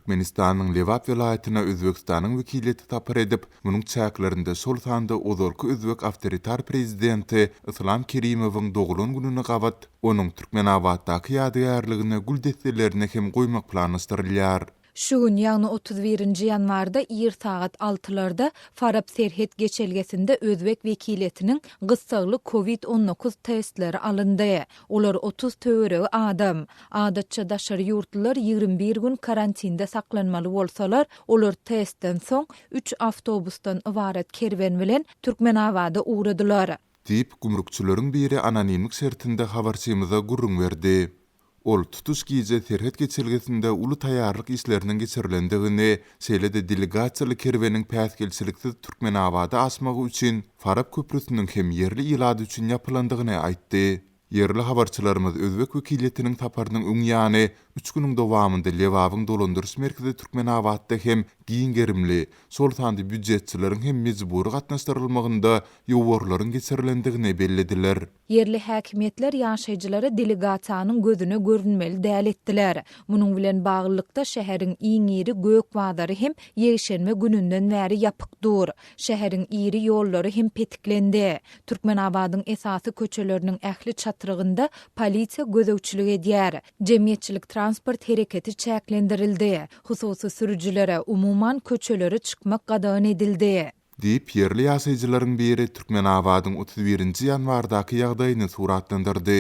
Türkmenistanyň Lebap welaýatyna Özbegistanyň wekiliýeti sapar edip, munuň çäklerinde şol sanda ozalky özbek awtoritar prezidenti Yslam Kerimowyň doglan gününe gabat onuň Türkmenabatdaky ýadygärligine gül desselerini hem goýmak planlaşdyrylýar. Şu gün, ýagny 31 nji ýanwarda ir sagat altylarda Farap serhet geçelgesinde özbek wekiliýetiniň gyssagly covid 19 testleri alyndy. Olar 30 töweregi adam. Adatça daşary ýurtlular 21 gün karantinde saklanmaly bolsalar, olar testden soň üç awtobusdan ybarat kerwen bilen Türkmenabada ugradylar. Diýip, gümrükçileriň biri anonimlik şertinde habarçymyza gürrüň berdi. Ol tutuş gije serhet geçelgesinde uly taýýarlyk işleriniň geçirilendigini, şeýle-de delegasiýaly kerweniň päsgelçiliksiz Türkmenabada aşmagy üçin Farap köprüsiniň hem ýerli ilat üçin ýapylandygyny aýtdy. Ýerli habarçylarymyz özbek wekiliýetiniň saparynyň öň ýany üç günüň dowamynda Lebabyň dolandyryş merkezi Türkmenabatda hem giň gerimli, şol sanda býujetçileriň hem mejbury gatnaşdyrylmagynda ýowarlaryň geçirilendigini bellediler. Ýerli häkimiýetler ýaşaýjylara delegasiýanyň gözüne görünmeli däl etdiler. Munuň bilen baglylykda, şäheriň iň iri gök bazary hem ýekşenbe gününden bäri ýapyk dur. Şäheriň iri ýollary hem petiklendi. Türkmenabadyň esasy köçeleriniň ähli çatrygynda polisiýa gözegçilik edýär. Jemgyýetçilik transport hereketi çäklendirildi. Hususy sürüjilere, umuman, köçelere çykmak gadagan edildi. Diýip, ýerli ýaşaýjylaryň biri Türkmenabadyň 31 nji ýanwardaky ýagdaýyny suratlandyrdy.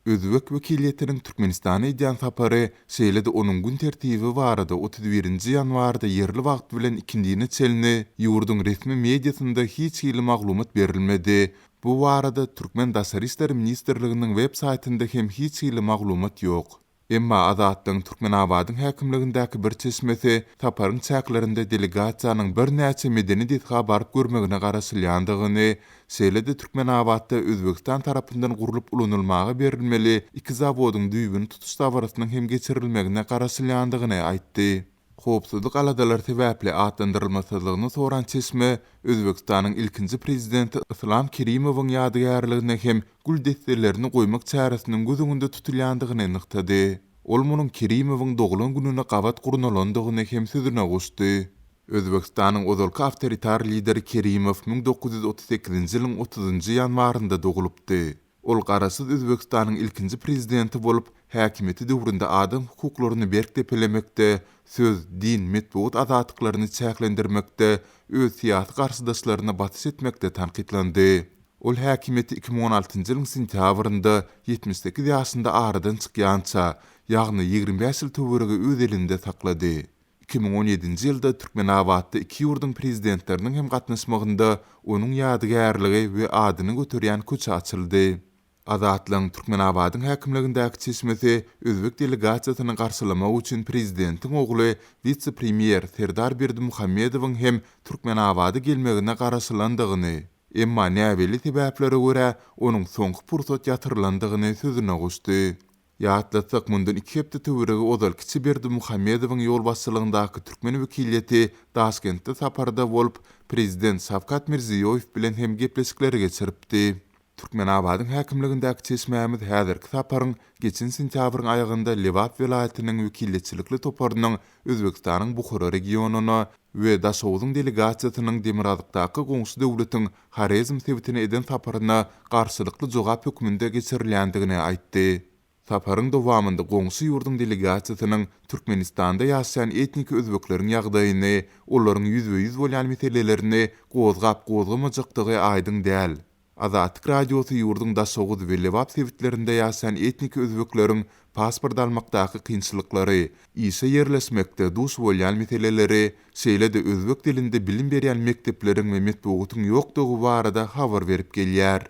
Özbek wekiliýetiniň Türkmenistana edýän sapary, şeýle-de onuň gün tertibi barada 31 nji ýanwarda ýerli wagt bilen ikindine çenli ýurduň resmi mediasynda hiç hili maglumat berilmedi. Bu barada türkmen Daşary işler ministrliginiň web saýtynda hem hiç hili maglumat ýok. Emma Azatlygyň Türkmenabadyň häkimligindäki bir çeşmesi saparyň çäklerinde delegasiýanyň birnäçe medeni desga baryp görmegine garaşylýandygyny, şeýle-de Türkmenabatda Özbegistan tarapyndan gurlup ulanylmaga berilmeli iki zawodyň düýbüni tutuş dabarasynyň hem geçirilmegine garaşylýandygyny aýtdy. Howpsuzlyk aladalary sebäpli atlandyrylmasyzlygyny soran çeşme Özbegistanyň ilkinji prezidenti Yslam Kerimowyň ýadygärligine hem gül desselerini goýmak çäresiniň göz öňünde tutulýandygyny nygtady. Ol munuň Kerimowyň doglan gününe gabat gurnalandygyny hem sözüne goşdy. Özbegistanyň ozalky awtoritar lideri Kerimow 1938-nji ýylyň otuzynjy ýanwarynda dogulypdy. Ol Garaşsyz Özbegistanyň ilkinji prezidenti bolup, häkimiýeti döwründe adam hukuklaryny berk depelemekde, söz, din, metbugat azatlyklaryny çäklendirmekde, öz syýasy garşydaşlaryna basyş etmekde tankytlandy. Ol häkimiýeti 2016-njy ýylyň sentýabrynda, 78 ýaşynda aradan çykýança, ýagny 25 ýyl töweregi öz elinde saklady. 2017-nji ýylda Türkmenabatda iki ýurduň Prezidentleriniň hem gatnaşmagynda onuň ýadygärligi we adyny göterýän köçe açyldy. Azatlygyň Türkmenabadyň häkimligindäki çeşmesi özbek delegasiýasyny garşylamak üçin prezidentiň ogly, wise-premýer Serdar Berdimuhamedowyň hem Türkmenabada gelmegine garaşylandygyny, emma näbelli sebäplere görä, onuň soňky pursat ýatyrylandygyny sözüne goşdy. Ýatlatsak, mundan iki hepde töweregi ozal kiçi Berdimuhamedowyň ýolbaşçylygyndaky türkmen wekiliýeti Daşkentde saparda bolup, prezident Şawkat Mirziýoýew bilen hem gepleşikleri geçiripdi. Türkmenabadyň häkimligindäki çeşmämiz häzirki saparyň geçen sentýabryň aýagynda Lebap welaýatynyň wekiliýetçilikli toparynyň Özbegistanyň Buhara regionyna we Daşogzuň delegasiýasynyň demirgazykdaky goňşy döwletiň Horezm sebitine eden saparyna garşylykly jogap hökmünde geçirilýändigini aýtdy. Saparyň dowamynda goňşy ýurduň delegasiýasynyň Türkmenistanda ýaşaýan etniki özbekleriň ýagdaýyny, olaryň ýüzbe-ýüz bolýan meselelerini gozgap-gozgamajakdygy aýdyň däl. Azatlyk Radiosy ýurduň Daşoguz we Lebap sebitlerinde ýaşaýan etniki özbekleriň pasport almakdaky kynçylyklary, işe ýerleşmekde duş bolýan meseleleri, şeýle-de özbek dilinde bilim berýän mekdepleriň we metbugatyň ýokdugy barada habar berip gelýär.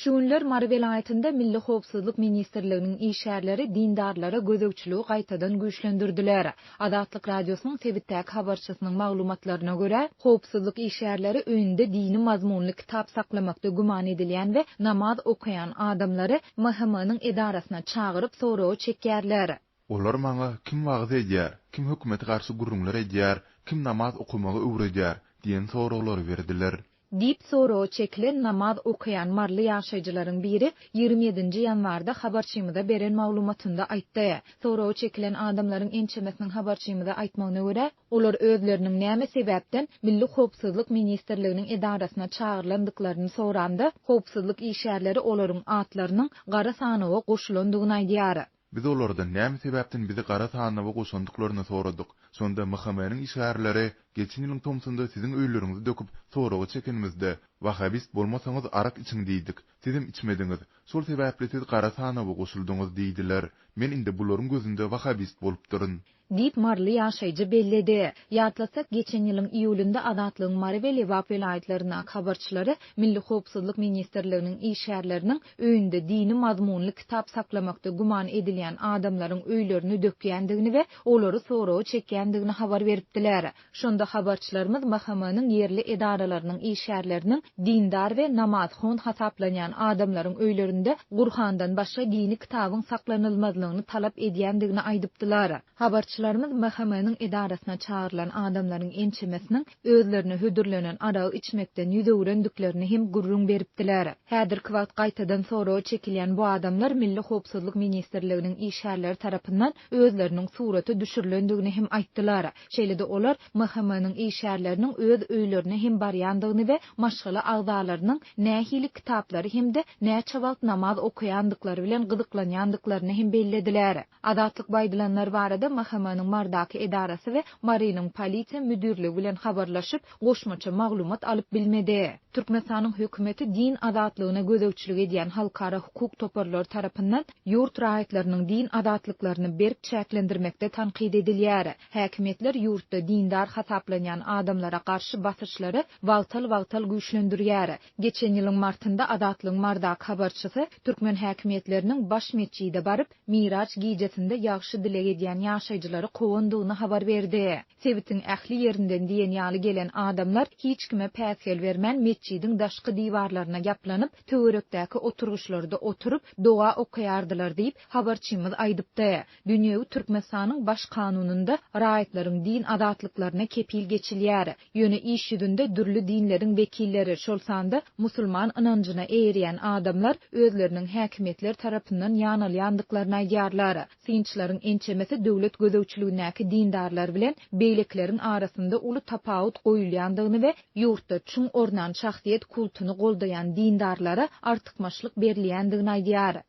Şu günler Mary welaýatynda Milli howpsuzlyk ministrliginiň işgärleri dindarlara gözegçiligi gaýtadan güýçlendirdiler. Azatlyk Radiosynyň sebitdäki habarçysynyň maglumatlaryna görä, howpsuzlyk işgärleri öýünde dini mazmunly kitap saklamakda güman edilýän we namaz okaýan adamlary MHM-niň edarasyna çagyryp soraga çekýärler. Olar maňa, Kim wagyz edýär, kim hökümete garşy gürrüňler edýär, kim namaz okamagy öwredýär? diýen soraglary berdiler. Diýip, soraga çekilen namaz okaýan maryly ýaşaýjylaryň biri 27 nji ýanwarda habarçymyza beren maglumatynda aýtdy. Soraga çekilen adamlaryň ençemesiniň habarçymyza aýtmagyna görä, olar özleriniň näme sebäpden Milli howpsuzlyk ministrliginiň edarasyna çagyrylandyklaryny soranda, howpsuzlyk işgärleri olaryň atlarynyň gara sanawa goşulandygyny aýdýar. Biz olardan näme sebäpden bizi gara sanawa goşandyklaryny soradyk. Şonda MHM-niň işgärleri, Geçen ýylyň tomsunda siziň öýleriňizi döküp, soraga çekenimizde, Wahhabist bolmasaňyz arak içiň diýdik. Sizem içmediňiz. Şol sebäpli siz gara sanawa goşuldyňyz diýdiler. Men indi bularyň gözünde wahhabist bolupdyryn. Diýip, maryly ýaşaýjy belledi. Ýatlasak, geçen ýylyň iýulynda Azatlygyň Mary we Lebap welaýatlaryndaky habarçylary Milli howpsuzlyk ministrliginiň işgärleriniň öýünde dini mazmunly kitap saklamakda güman edilýän adamlaryň öýlerini dökýändigini we olary soraga çekýändigini habar beripdiler. Şonda habarçylarymyz MHM-niň ýerli edaralarynyň işgärleriniň dindar we namazhon hasaplanýan adamlaryň öýlerinde Gurhandan başga dini kitabyň saklanylmazlygyny talap edýändigini aýdypdylar. Habarçylarymyz MHM-niň edarasyna çagyrylan adamlaryň ençemesiniň özlerine hödürlenen aragy içmekden ýüz öwrendiklerini hem gürrüň beripdiler. Häzirki wagt gaýtadan soraga çekilýän bu adamlar Milli howpsuzlyk ministrliginiň işgärleri tarapyndan özleriniň surata düşürilendigini hem aýtdylar. Şeýle-de olar MHM-niň işgärleriniň öz öýlerine hem barýandygyny we maşgala agzalarynyň nähili kitaplary hem-de näçe wagt namaz okaýandyklary bilen gyzyklanýandyklaryny hem bellediler. Azatlyk bu aýdylanlar barada MHM-niň Marydaky edarasy we Marynyň polisiýa müdirligi bilen habarlaşyp, goşmaça maglumat alyp bilmedi. Türkmenistanyň hökümeti din azatlygyna gözegçilik edýän halkara hukuk toparlary tarapyndan ýurt raýatlarynyň din azatlyklaryny berk çäklendirmekde tankyt edilýär. Häkimiýetler ýurtda dindar hasaplanýan adamlara garşy basyşlary wagtal-wagtal güýçlendirýär. Geçen ýylyň martynda Azatlygyň Marydaky habarçysy türkmen häkimiýetleriniň baş metjide baryp, Miraç gijesinde ýagşy dileg edýän ýaşaýjylary kowandygyny habar berdi. Sebitiň ähli ýerinden diýen ýaly gelen adamlar hiç kime päsgel bermän metjidiň daşky diwarlaryna ýaplanyp, töwerekdäki oturgyçlarda oturyp, doga okaýardylar diýip, habarçymyz aýdypdy. Dünýewi Türkmenistanyň Baş kanunynda raýatlaryň din azatlyklaryna kepil geçilýär. Ýöne iş ýüzünde dürli dinleriň wekilleri, şol sanda musulman ynanjyna eýerýän adamlar özleriniň häkimiýetler tarapyndan ýanalýandyklaryny aýdýarlar. Synçylaryň ençemesi döwlet gözegçiligindäki dindarlar bilen beýlekileriň arasynda uly tapawut goýulýandygyny we ýurtda çuň ornan şahsyýet kultuny goldaýan dindarlara artykmaçlyk berilýändigini aýdýar.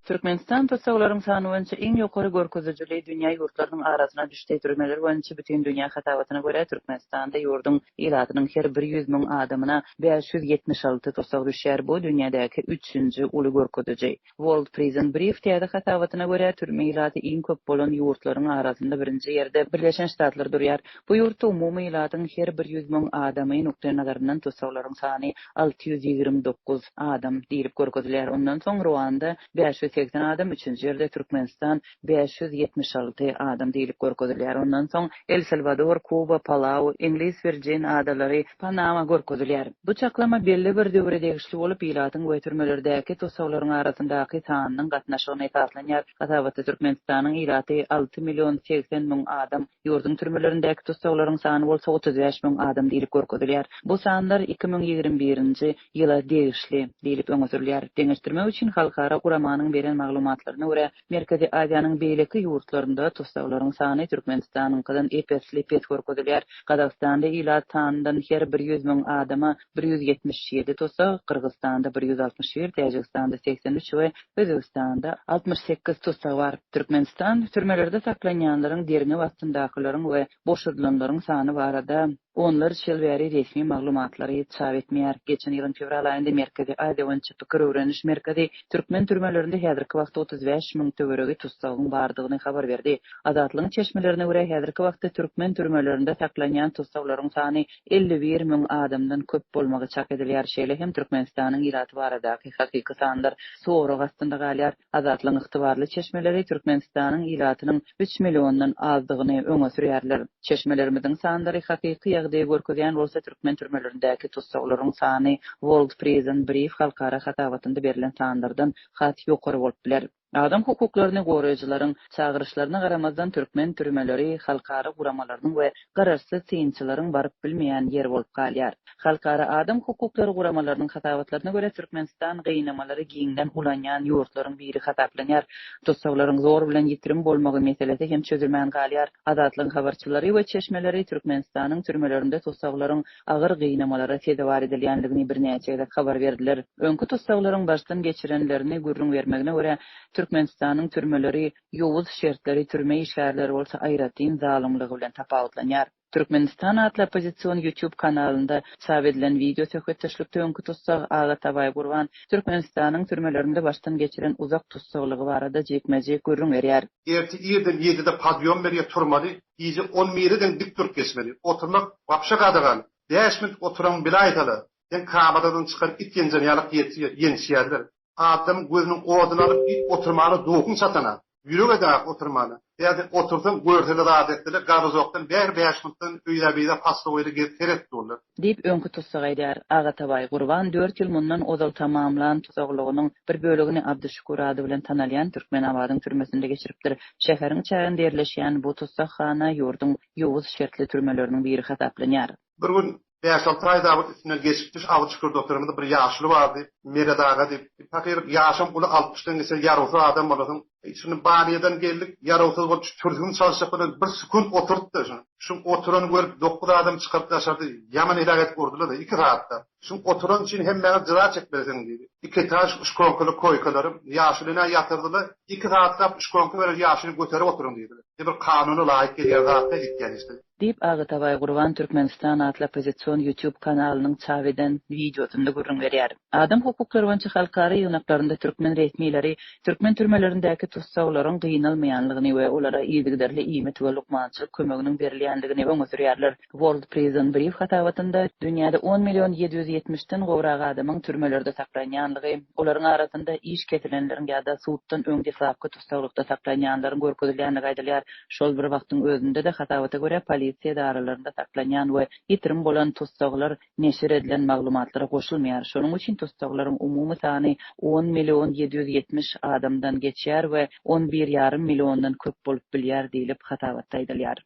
Türkmenistan tussaglaryň sany boýunça iň ýokary görkezijili dünýä ýurtlarynyň arasyna düşdi. Türmeler boýunça Bütindünýä hasabatyna görä, Türkmenistanda ýurduň ilatynyň her bir 100 müň adamyna 576 tussag düşýär, bu dünýädäki üçünji uly görkeziji. World Prison Brief täze hasabatyna görä, türme ilaty iň köp bolan ýurtlaryň arasynda birinji ýerde Birleşen Ştatlar durýar. Bu ýurtda umumy ilatyň her bir 100 müň adamy nukdaýnazaryndan tussaglaryň sany 629 adam diýlip görkezilýär. Ondan soň Ruanda 580 adam, üçünji ýerde Türkmenistan 576 adam diýlip görkezilýär. Ondan soň El Salwador, Kuba, Palau, Iňlis Wirjin adalary, Panama görkezilýär. Bu çaklama belli bir döwre degişli bolup, ilatyň we türmelerdäki tussaglaryň arasyndaky sanynyň gatnaşygyna esaslanýar. Hasabatda Türkmenistanyň ilaty 6 million 80 müň adam, ýurduň türmelerindäki tussaglaryň sany bolsa 35 müň adam diýlip görkezilýär. Bu sanlar 2021-nji ýyla degişli diýlip öňe sürülýär. Deňeşdirmek üçin halkara guramanyň beren maglumatlaryna görä, Merkezi Aziýanyň beýleki ýurtlarynda tussaglaryň sany Türkmenistanyňkydan ep-esli pes görkezilýär. Gazagystanda ilat sanyndan her bir 100 müň adama 177 tussag, Gyrgyzystanda 161, Täjigistanda 83 we Özbegistanda 68 tussag bar. Türkmenistan türmelerde saklanýanlaryň, derňew astyndakylaryň we boşadylanlaryň sany barada Onlarça ýyl bäri resmi maglumatlary çap etmeýär. Geçen ýylyň fewral aýynda Merkezi Aziýa boýunça pikir öwreniş merkezi türkmen türmelerinde häzirki wagtda 35 müň töweregi tussagyň bardygyny habar berdi. Azatlygyň çeşmelerine görä, häzirki wagtda türkmen türmelerinde saklanýan tussaglaryň sany 51 müň adamdan köp bolmagy çak edilýär. Şeýle hem Türkmenistanyň ilaty baradaky hakyky sanlar sorag astynda galýar. Azatlygyň ygtybarly çeşmeleri Türkmenistanyň ilatynyň üç milliondan azdygyny öňe sürýärler. Çeşmelerimiziň sanlary hakyky ýagdaýy görkezýän bolsa, türkmen türmelerindäki tussaglaryň sany World Prison Brief halkara hasabatynda berlen sanlardan has ýokary bolup biler. Adam hukuklaryny goraýjylaryň çagyryşlaryna garamazdan türkmen türmeleri halkara guramalarynyň we garaşsyz synçylaryň baryp bilmeýän ýeri bolup galýar. Halkara adam hukuklary guramalarynyň hasabatlaryna görä Türkmenistan gynamalary giňden ulanýan ýurtlaryň biri hasaplanýar. Tussaglaryň zor bilen ýitirim bolmagy meselesi hem çözülmän galýar. Azatlygyň habarçylary we çeşmeleri Türkmenistanyň türmelerinde tussaglaryň agyr gynamalara sezewar edilýändigini birnäçe gezek habar berdiler. Öňki tussaglaryň başdan geçirenlerini gürrüň bermegine görä, Türkmenistanyň türmeleri ýowuz şertleri, türme işgärleri bolsa aýratyn zalymlygy bilen tapawutlanýar. Türkmenistan atly oppozision YouTube kanalynda çap edilen wideo söhbetdeşlikde öňki tussag Agatabaý Gurban Türkmenistanyň türmelerinde başdan geçiren uzak tussaglygy barada jikme-jik gürrüň berýär. Erte irden ýedide podýom berýär turmaly, gije on bire deň dik durup geçmeli. Oturmak wapşe gadagan. Bäş minut oturaň bilaýsala, seň kameradan çykaryp it ýenjen ýalak ýençýärler. Adamyň gözüniň oduny alyp it oturmana duhuň çatana. Ýürek edeňok oturmana. Bärde otursaň görsele zat etseler gazozokdan bäri bäş minutdan öýä-beýlä pasloweýle gezip seredip durlar. Diýip, öňki tussag aýdýar. Agatabaý Gurban dört ýyl mundan ozal tamamlan tussaglygynyň bir bölegini Abdyşükür ady bilen tanalýan Türkmenabadyň türmesinde geçiripdir. Şäheriň çäginde ýerleşýän bu tussaghana ýurduň ýowuz şertli türmeleriniň biri hasaplanýar. Bir gün bäş-alty aý dagy üstünden geçipdi, şu Abdyşükürde oturanymyzda bir ýaşuly bardy, Meret aga diýip. Pahyr ýaşam uly, altmyşdan geçen ýarawsyz adam bolasyň. Şuny baniýadan geldik, ýarawsyz bolup şu türsügini çalyşjak bilen bir sekunt oturtdy şuny. Şuň oturany görüp dokuz adam çykaryp daşardy, ýaman heläk edip urdular-da, iki sagatda. Şuň oturany üçin hemmäňiz jyza çekmelisiň diýdi. Iki etaž şkonkaly koýkalary ýaşulyna ýatyrdylar, iki sagatlap şkonka beren ýaşulyny göterip oturyň diýdiler. Bir kanuna laýyk gelýän zat däl etýän işleri. Diýip, Agatabaý Gurban Türkmenistan atly oppozision YouTube kanalynyň çap eden wideosynda gürrüň berýär. Adam hukuklary boýunça halkara ýygnaklarynda türkmen resmileri türkmen türmelerindäki tussaglaryň gynalmaýanlygyny we olara yzygiderli iýmit we lukmançylyk kömeginiň berilýändigini öňe sürýärler. World Prison Brief hasabatynda dünýäde on million 770 den gowrak adamyň türmelerde saklanýanlygy, olaryň arasynda iş kesilenleriň ýa-da suddan öň deslapky tussaglykda saklanýanlaryň görkezilýändigi aýdylýar. Şol bir wagtyň özünde-de, hasabata görä, polisiýa edaralarynda saklanýan we ýitirim bolan tussaglar neşir edilen maglumatlara goşulmaýar. Şonuň üçin tussaglaryň umumy sany on million 770 adamdan geçýär we on bir ýarym milliondan köp bolup bilýär diýlip, hasabatda aýdylýar.